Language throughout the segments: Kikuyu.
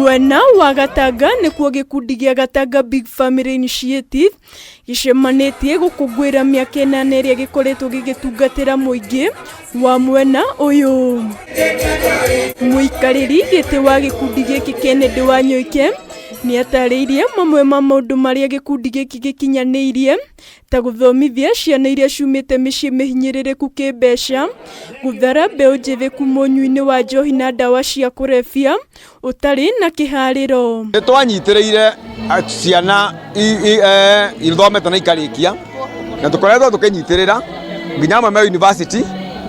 Mwena wa Gatanga nĩkuo gĩkundi gĩa Gatanga Big Family Initiative gĩcemanĩtie gũkũngũĩra mĩaka 8 ĩrĩa gĩkoretwo gĩgĩtungatĩra mũingĩ wa mwena ũyũ. Mũikarĩri gĩtĩ wa gĩkundi gĩkĩ Kennedy Wanyoike nĩatarĩirie mamwe ma maũndũ marĩa gĩkundi gĩkĩ gĩkinyanĩirie ta gũthomithia ciana iria ciumĩte mĩciĩ mĩhinyĩrĩrĩku kĩmbeca, gũthara mbeũ njĩthĩ kuma ũnyui-inĩ wa njohi na ndawa cia kũrebia ũtarĩ na kĩharĩro. Nĩ twanyitĩrĩire ciana ithomete na ikarĩkia na tũkoretwo tũkĩnyitĩrĩra nginya amwe me university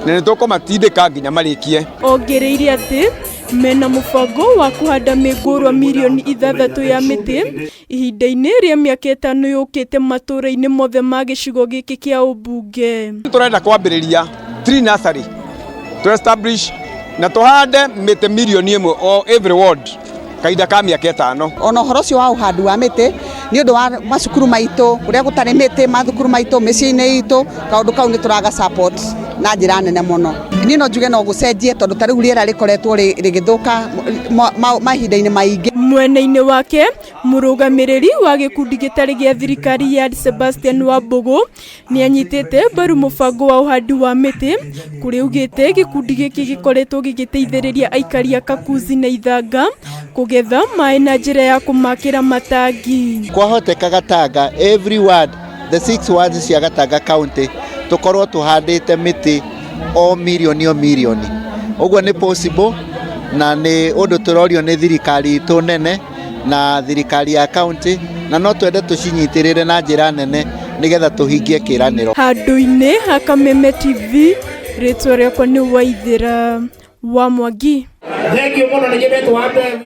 na nĩ tũkũmatindĩka nginya marĩkie. Ongereire atĩ mena mũbango wa kũhanda mĩngũrwa mirioni 6 ya mĩtĩ ihinda-inĩ rĩa mĩaka 5 yũkĩte matũũra-inĩ mothe ma gĩcigo gĩkĩ kĩa ũmbunge. Tũrenda kwambĩrĩria tree nursery to establish na tũhande mĩtĩ mirioni 1 o every ward kahinda ka mĩaka 5. Ona ũhoro ũcio wa ũhandi wa mĩtĩ nĩ ũndũ wa macukuru maitũ kũrĩa gũtarĩ mĩtĩ, mathukuru maitũ, mĩciĩ-inĩ itũ, kaũndũ kau nĩ tũraga support na njĩra nene mũno. Niĩ no njuge no gũcenjie tondũ ta rĩu rĩera rĩkoretwo rĩgĩthũka mahinda-inĩ maingĩ. Mwena-inĩ wake mũrũgamĩrĩri wa gĩkundi gĩtarĩ gĩa thirikari ya Sebastian Wambũgũ nĩanyitĩte mbaru mũbango wa ũhandi wa mĩtĩ kũrĩa augĩte gĩkundi gĩkĩ gĩkoretwo gĩgĩteithĩrĩria aikari a Kakuzi na Ithanga kũgetha maĩ na njĩra ya kũmakĩra matangi. Kwahoteka Gatanga every ward, the six wards cia Gatanga County, tukorwo tuhandĩte mĩtĩ o mirioni o mirioni. Ũguo nĩ possible na nĩ ũndũ tũrorio nĩ thirikari itũ nene na thirikari ya county, na no twende tũcinyitĩrĩre na njĩra nene nĩgetha tũhingie kĩranĩro. Handũ-inĩ ha Kameme TV, rĩtwa rĩakwa nĩ Waithĩra wa Mwangi. Thengiũ mũno, nĩ nyendete wa mbere.